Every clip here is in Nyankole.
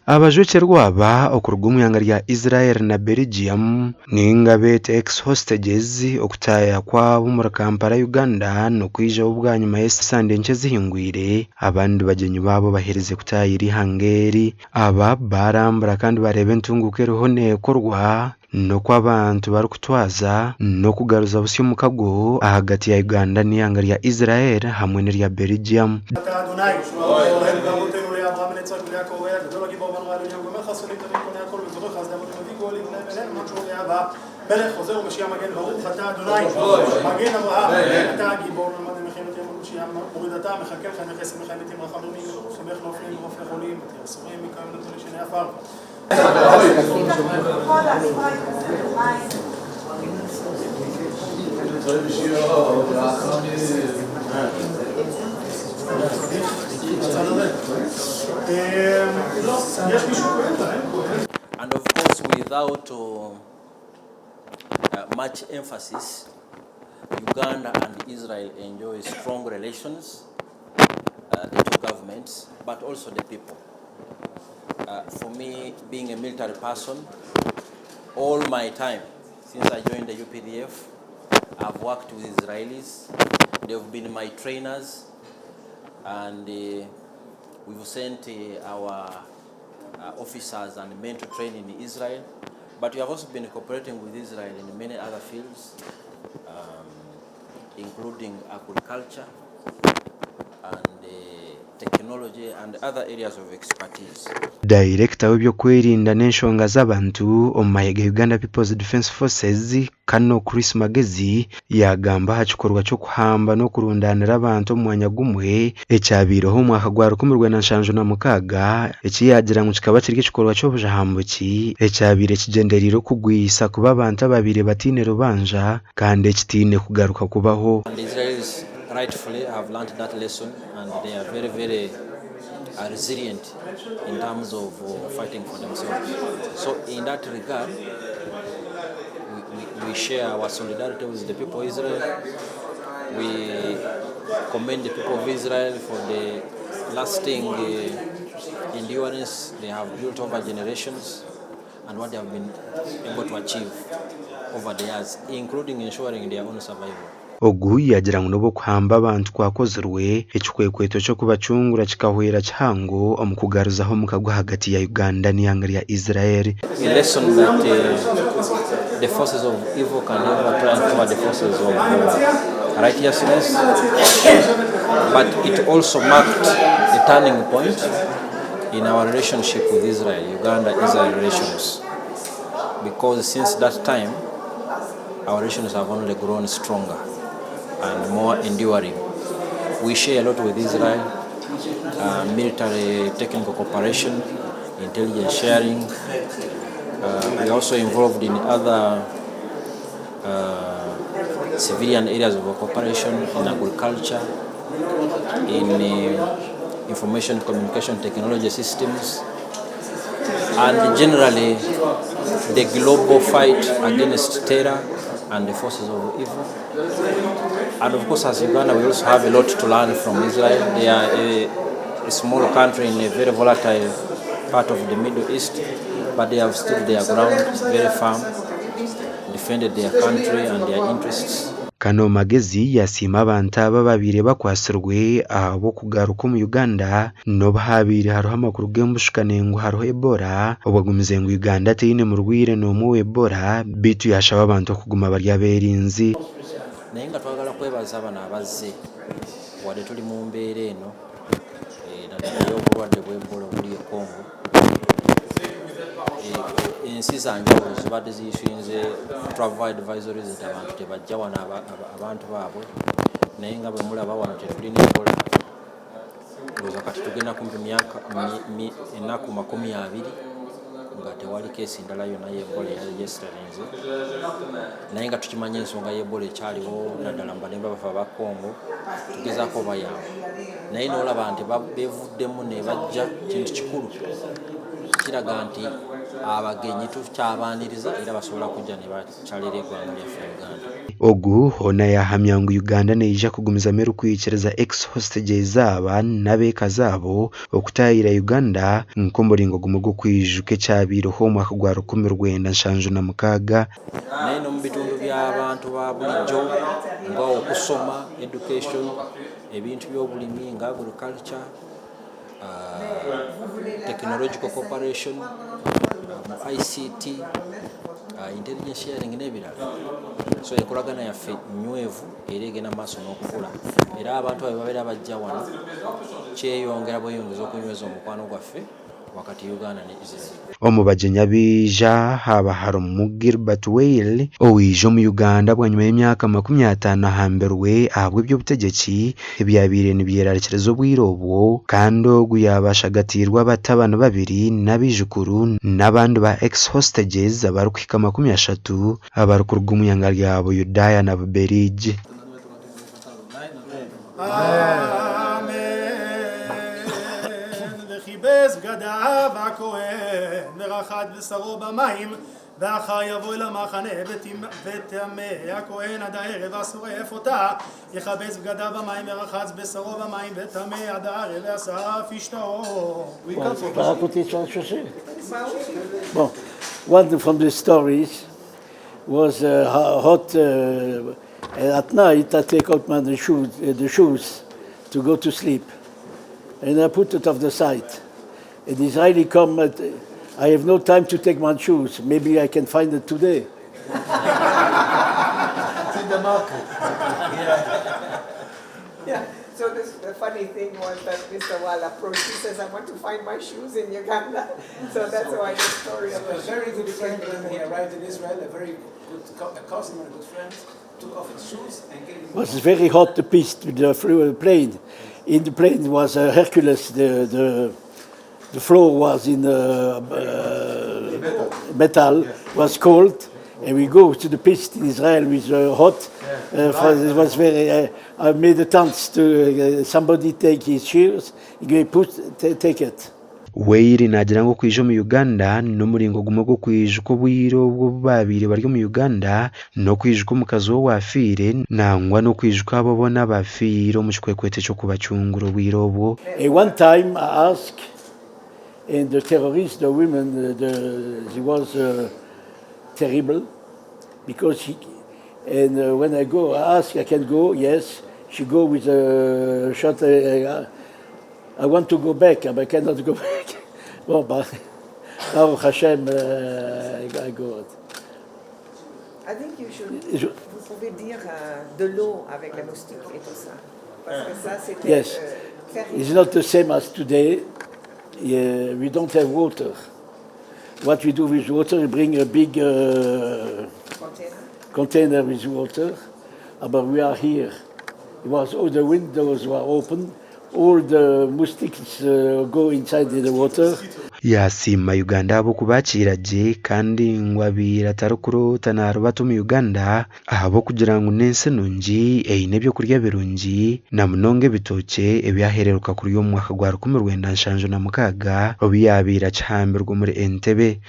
Abajwekyerwa aba okuruga omu ihanga rya Israel na Belgium ninga beete Ex-Hostages okutaaya kwabo omuri Kampala Uganda nikwijaho bwanyima y'esande nkye ezihingwire abandi bagyenyi baabo baherize kutaayira eihanga eri. Aba baarambura kandi baareeba entunguuka eriho neekorwa n'oku abantu barikutwaza n'okugaruza busya omukago ahagati ya Uganda n'eihanga rya Israel hamwe n'erya Belgium. And of course without uh, much emphasis, Uganda and Israel enjoy strong relations, uh, the two governments, but also the people. Uh, for me, being a military person, all my time since I joined the UPDF, I've worked with Israelis. They've been my trainers, and we've sent our officers and men to train in Israel. But we have also been cooperating with Israel in many other fields, including agriculture and technology and other areas of expertise. Dayirekita w'ebyokwerinda n'enshonga z'abantu omu mahe ga Uganda People's Defence Forces, Colonel Chris Magezi yaagamba aha kikorwa ky'okuhamba n'okurundaanira abantu omu mwanya gumwe ekyabaireho omu mwaka gwa 1976 eki yaagira ngu kikaba kiri ekikorwa ky'obujahambuki ekyabaire kigyendereire okugwisa kuba abantu ababaire bataine rubanja kandi ekitaine kugaruka kubaho. And the Israelis rightfully have learnt that lesson and they are very, very resilient in terms of fighting for themselves. So in that regard, we, we, we share our solidarity with the people of Israel. We commend the people of Israel for the lasting endurance they have built over generations and what they have been able to achieve over the years, including ensuring their own survival. Ogu yaagira ngu n'obu okuhamba abantu kwakozirwe, ekikwekweto ky'okubacungura kikahwera kihango omu kugaruzaho omukago ahagati ya Uganda n'eihanga rya Israel. A lesson that the forces of evil can never triumph over the forces of righteousness, but it also marked a turning point in our relationship with Israel, Uganda-Israel relations, because since that time, our relations have only grown stronger and more enduring. We share a lot with Israel, military technical cooperation, intelligence sharing. We are also involved in other civilian areas of cooperation, in agriculture, in information communication technology systems, and generally the global fight against terror and the forces of evil. And of course, as Uganda, we also have a lot to learn from Israel. They are a small country in a very volatile part of the Middle East, but they have stood their ground very firm, defended their country and their interests. Colonel Magezi yasiima abantu aba ababaire bakwatsirwe ahabw'okugaruka omu Uganda n'obu habaire hariho amakuru g'embushukane ngu hariho Ebola obwo agumize ngu Uganda teine murwaire n'omwe wa Ebola beitu yashaba abantu okuguma bari abeerinzi. Naye nga twagala kwebaza bano abazze wadde tuli mu mbeera eno naddala ey'obulwadde bw'Ebola obuli e Congo. Ensi za njawulo zibadde ziyisuyinze travel advisories nti abantu tebajja wano abantu baabwe, naye nga bwe mulaba wano tetulina Ebola. Ndowooza kati tugenda kumpi myaka ennaku 20 nga tewali case ndala yonna y'Ebola eyaregisterinze, naye nga tukimanya ensonga y'Ebola ekyaliwo naddala mu banemba baffe aba Congo, tugezaako obayamba, naye n'olaba nti beevuddemu ne bajja. Kintu kikulu kiraga nti abagenyi tukyabaaniriza era basobola kujja ne bakyalira eggwanga lyaffe Uganda. Ogu hoona yaahamya ngu Uganda neija kugumizamu erikwikiriza ex-hostages aba n'abeeka zaabo okutaayira Uganda nk'omuringo gumwe gw'okwijuka ekyabaireho omwaka gwa 1976. Naye n'omu bitundu by'abantu ba bulijjo nga okusoma, education, ebintu by'obulimi nga agriculture, technological cooperation mu ICT, intelligence sharing n'ebirala. So enkolagana yaffe nnywevu era egenda mu maaso n'okukula era abantu abo bwe babeera bajja wano kyeyongera bweyongezi okunyweza omukwano gwaffe wakati Uganda ne Israel. Omu bagyenyi abaija haaba harimu Gilbert Weil owaija omu Uganda bwanyima y'emyaka 50 ahambirwe ahabw'eby'obutegyeki ebyabaire nibyerarikiriza obwire obwo kandi ogu yaaba ashagatiirwe abatabani babiri n'abaijukuru n'abandi ba ex-hostages abarikuhika 30 abarikuruga omu ihanga rya Buyudaaya na Bubeliigi. Bon, one from the stories was hot at night I take out my the shoes, the shoes to go to sleep and I put it off the side. An Israeli come at, I have no time to take my shoes. Maybe I can find it today. It's in the market. Yeah. So this, the funny thing was that Mr. Wall approached. He says, "I want to find my shoes in Uganda." So that's why the story of So the a very shoes good friend became when he important. arrived in Israel, a very good a cousin and a good friend, took off his shoes and gave him. It was very hot, the piste, the flew plane. In the plane was Hercules, the floor was in metal, was cold, and we go to the piste in Israel with hot. For, it was very. I made a dance to somebody take his shoes, he put take it. Weil naagira ngu okwija omu Uganda n'omuringo gumwe gw'okwijuka obwire obu obu baabaire bari omu Uganda n'okwijuka omukazi we owaafiire nangwa n'okwijuka abo boona abaafiire omu kikwekweto ky'okubacungura obwire obwo. And one time I asked, and the terrorists, the women, he was terrible, because he, and when I go, I ask, I can go, yes. She go with a shot. I want to go back, but I cannot go back. Well, but Baruch Hashem, I go. I think you should, vous pouvez dire de l'eau avec les moustiques et tout ça. Parce que ça, c'était Yes. terrible. It's not the same as today. Yeah, we don't have water. What we do with water, we bring a big Container. container with water, but we are here. It was all the windows were open, all the mosquitoes go inside the water. Yasiima Uganda ahabw'okubakiira gye kandi ngu abaire atarikuroota naarubata omu Uganda ahabw'okugira ngu n'ensi nungi eine ebyokurya birungi na munonga ebitookye ebyahereeruka kurya omu mwaka gwa 1976 obu yaabaire akihambirwe omuri Entebbe.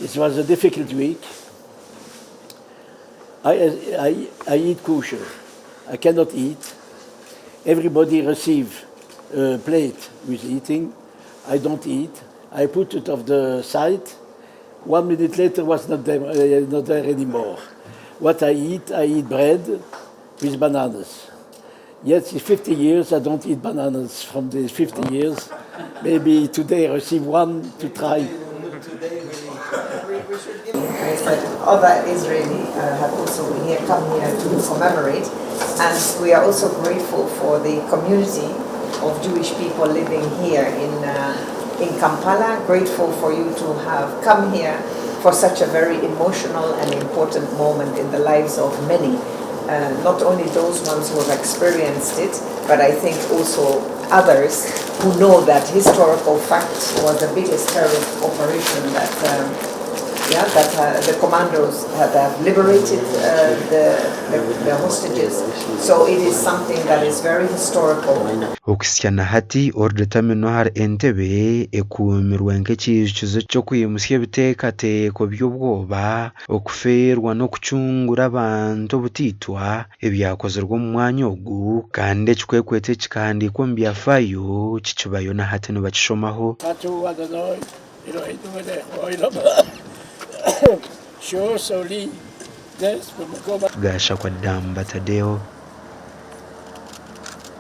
It was a difficult week. I eat kosher. I cannot eat. Everybody receive a plate with eating. I don't eat. I put it off the side. 1 minute later was not there anymore. What I eat bread with bananas. Yet it's 50 years I don't eat bananas from the 50 years. Maybe today I receive one to try. We should give but other Israeli have also come here to commemorate, and we are also grateful for the community of Jewish people living here in Kampala. Grateful for you to have come here for such a very emotional and important moment in the lives of many, not only those ones who have experienced it, but I think also others who know that historical fact was the biggest terrorist operation that um, yeah, that uh, the commandos have, have liberated uh, the, the, the hostages. So it is something that is very historical. Okuhitsya na hati, orudeterminwa ahari Entebbe ekuumirwe nk'ekiijukizo ky'okwimutsya ebiteekateeko by'obwoba, okufeerwa n'okucungura abantu obutaitwa ebyakozirwe omu mwanya ogu kandi ekikwekweto eki kikahandiikwa omu byafaayo kikibayo na hati nibakishomaho. Gashakwa Damba Tadeo.